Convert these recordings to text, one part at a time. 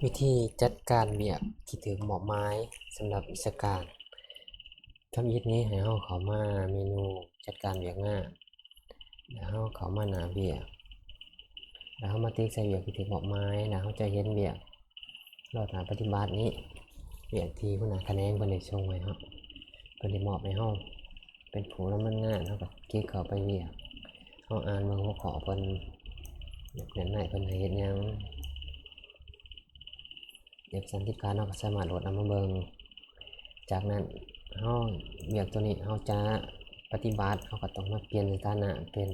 ວິທີຈັດການວຽກທີ່ຖືກມອບໝາຍສຳລັບວິຊາການ. ທຳອິດນີ້ໃຫ້ເຮົາເຂົ້າມາເມນູຈັດການວຽກງານ ແລ້ວເຮົາເຂົ້າມາໜ້າວຽກ ແລ້ວເຮົາມາຕິກໃສ່ວຽກທີ່ຖືກມອບໝາຍ ແລ້ວເຮົາຈະເຫັນວຽກລໍຖ້າປະຕິບັດນີ້ ວຽກທີ່ຫົວໜ້າຂະແໜງເພິ່ນໄດ້ສົ່ງໃຫ້ເຮົາ ເພິ່ນໄດ້ມອບໃຫ້ເຮົາ ເປັນຜູ້ດຳເນີນງານ ເຮົາກໍຄລິກເຂົ້າໄປວຽກ ເຮົາອ່ານເບິ່ງຫົວຂໍ້ເພິ່ນ ແນບແໜ້ນໃນເພິ່ນໃຫ້ເຮັດຫຍັງ ແບບສັນຕິການ ເຮົາກໍສາມາດໂຫຼດເອົາມາເບິ່ງ. ຈາກນັ້ນເຮົາ ວຽກຕົວນີ້ເຮົາຈະປະຕິບັດ ເຮົາກໍຕ້ອງມາປ່ຽນສະຖານະເປັນ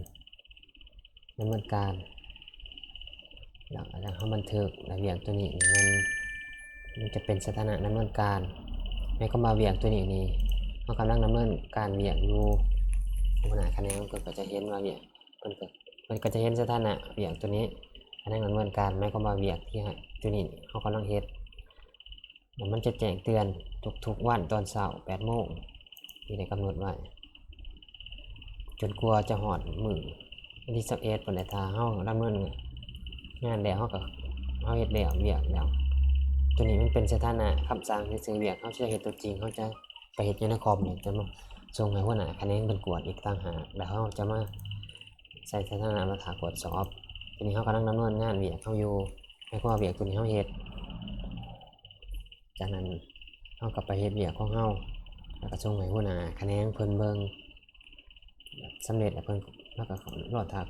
ດຳເນີນການ ແລ້ວເຮົາບັນທຶກ ແລ້ວວຽກຕົວນີ້ນີ້ແມ່ນ ມັນຈະເປັນສະຖານະດຳເນີນການ ໝາຍຄວາມວ່າວຽກຕົວນີ້ນີ້ ເຮົາກຳລັງດຳເນີນການວຽທຸກໆ ຫົວໜ້າຂະແໜງເພິ່ນກໍຈະເຫັນວ່າວຽກ ເພິ່ນກໍ ເພິ່ນກໍຈະເຫັນສະຖານະວຽກຕົວນີ້ ຂະແໜງດຳເນີນການ ໝາຍຄວາມວ່າວຽກທີ່ໃຫ້ຕົວນີ້ເຮົາກຳລັງເຮັດ ແລ້ວມັນຈະແຈ້ງເຕືອນທຸກໆວັນຕອນເຊົ້າແປດໂມງ ທີ່ໄດ້ກຳນົດໄວ້ ຈົນກວ່າຈະຮອດມື້ວັນທີຊາວເອັດພຸ້ນແຫຼະ ຖ້າເຮົາດຳເນີນງານແລ້ວ ເຮົາກໍ ເຮົາເຮັດແລ້ວວຽກແລ້ວ. ຕົວນີ້ມັນເປັນສະຖານະຄຳສັ່ງຊື່ໆ ວຽກເຮົາຈະເຮັດຕົວຈິງ ເຮົາຈະໄປເຮັດຢູ່ໃນຄອມນີ້ ຈະມາສົ່ງໃຫ້ຫົວໜ້າຂະແໜງເພິ່ນກວດອີກຕ່າງຫາກ ແລ້ວເຮົາຈະມາໃສ່ສະຖານະວ່າຖ້າກວດສອບ. ຕົວນີ້ເຮົາກຳລັງດຳເນີນງານວຽກເຮົາຢູ່ ໝາຍຄວາມວ່າວຽກຕົວນີ້ເຮົາເຮັດ ຈາກນັ້ນເຮົາກໍໄປເຮັດວຽກຂອງເຮົາ ແລ້ວກໍສົ່ງໃຫ້ຫົວໜ້າຂະແໜງເພິ່ນເບິ່ງ ສຳເລັດແລ້ວເພິ່ນ ເຮົາກໍລໍຖ້າ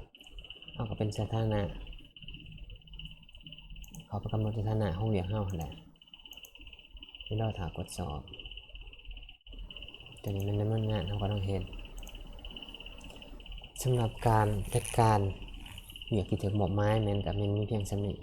ເຮົາກໍເປັນສະຖານະ ເຂົາໄປກຳນົດສະຖານະຂອງວຽກເຮົາຫັ້ນແຫຼະ ໄປລໍຖ້າກວດສອບ. ຕົວນີ້ແມ່ນດຳເນີນງານ ເຮົາກໍຕ້ອງເຮັດ. ສຳລັບການຈັດການວຽກທີ່ຖືກມອບໝາຍ ແມ່ນກໍແມ່ນມີພຽງສ່ຳນີ້.